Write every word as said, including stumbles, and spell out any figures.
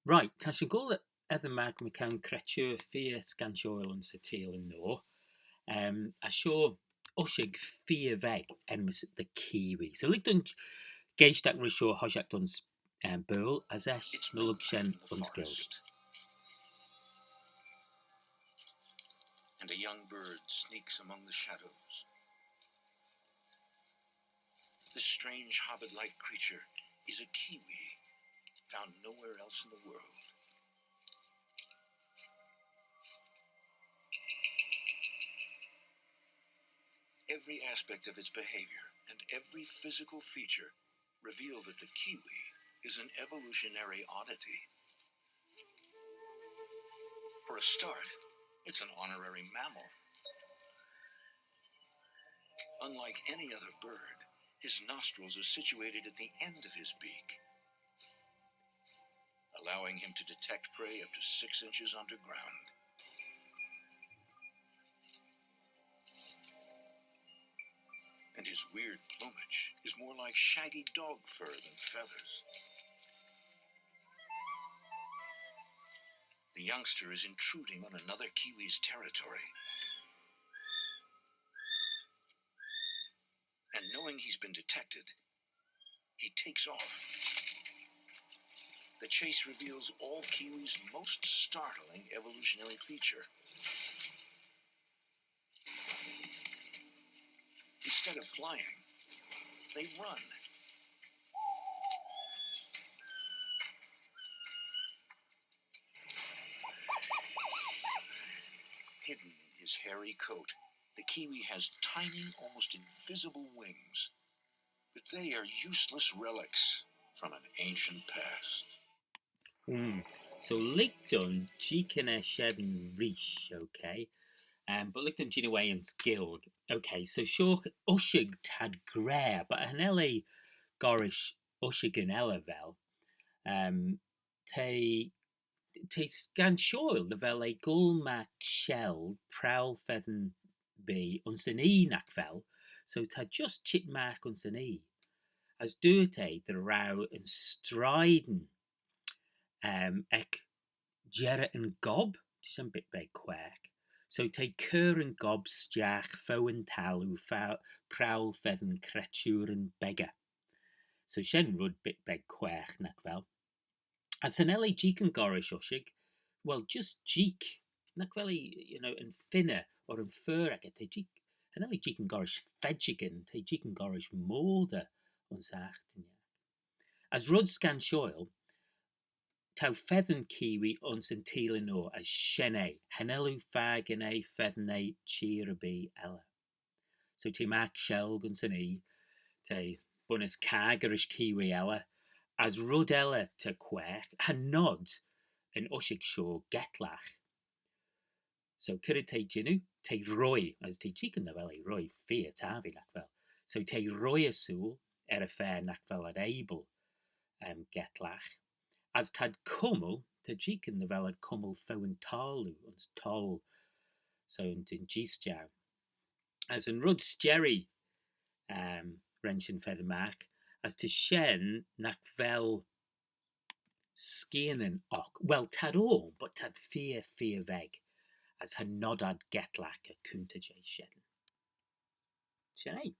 Right, ta shin goll eddyr magh mychione creatur feer scanshoil ayns y Teelan Noa. Um, as shoh ushag feer veg enmys the kiwi. So lhig dooin geaishtagh rish shoh hoshiaght ayns um, Baarle as eisht ny lurg shen ayns Gaelg. And a young bird sneaks among the shadows. This strange hobbit-like creature is a kiwi, found nowhere else in the world. Every aspect of its behavior and every physical feature reveal that the kiwi is an evolutionary oddity. For a start, it's an honorary mammal. Unlike any other bird, his nostrils are situated at the end of his beak, allowing him to detect prey up to six inches underground. And his weird plumage is more like shaggy dog fur than feathers. The youngster is intruding on another kiwi's territory. And knowing he's been detected, he takes off. The chase reveals all kiwis' most startling evolutionary feature. Instead of flying, they run. Hidden in his hairy coat, the kiwi has tiny, almost invisible wings, but they are useless relics from an ancient past. Mm. So lhig dooin jeeaghyn er shen reesht, okay? Um, but lhig dooin jannoo eh ayns Gaelg. Okay, so shoh ushag t'ad gra, but cha nel eh gollrish ushagyn elley, vel. Um, t'eh, t'eh scanshoil dy vel eh goll magh shelg prowal feddyn bee ayns yn oie, nagh vel. So t'ad just çheet magh ayns yn oie. As dooyrt eh dy row yn strieyn um, ec jerrey yn gob, t'eh shen bit beg quaagh. So t'eh cur yn gob stiagh fo yn thalloo, prowal feddyn creaturyn beggey. So shen red bit beg quaagh, nagh vel. As cha nel eh jeeaghyn gollrish ushag, well, just jeeaghyn, nagh vel eh, you know, yn finney or yn fer echey, t'eh jeeaghyn, cha nel eh jeeaghyn gollrish fedjagyn, t'eh jeeaghyn gollrish moddey ayns aght ennagh. As red scanshoil, t'ou feddyn kiwi ayns yn Teelan Noa as shen eh, cha nel oo fakin eh feddyn eh çheer erbee elley. So t'eh magh shelg ayns yn oie, t'eh bunnys caggerish kiwi elley, as red elley ta quaagh, cha nod yn ushag shoh getlagh. So c'red t'eh jannoo? T'eh roie, as t'eh jeeaghyn dy vel eh roie feer tappee, nagh vel. So t'eh roie ersooyl er y fa nagh vel ad abyl, um, getlagh. As t'ad cummal, t'ad jeeaghyn dy vel ad cummal fo yn thalloo, ayns towl, so yn, yn jees jeu. As yn red s'jerree, um, ren shin feddyn magh, as ta shen nagh vel skianyn oc. Well, t'ad ayn, but t'ad feer, feer veg, as cha nod ad getlagh er coontey jeh shen. Shen eh.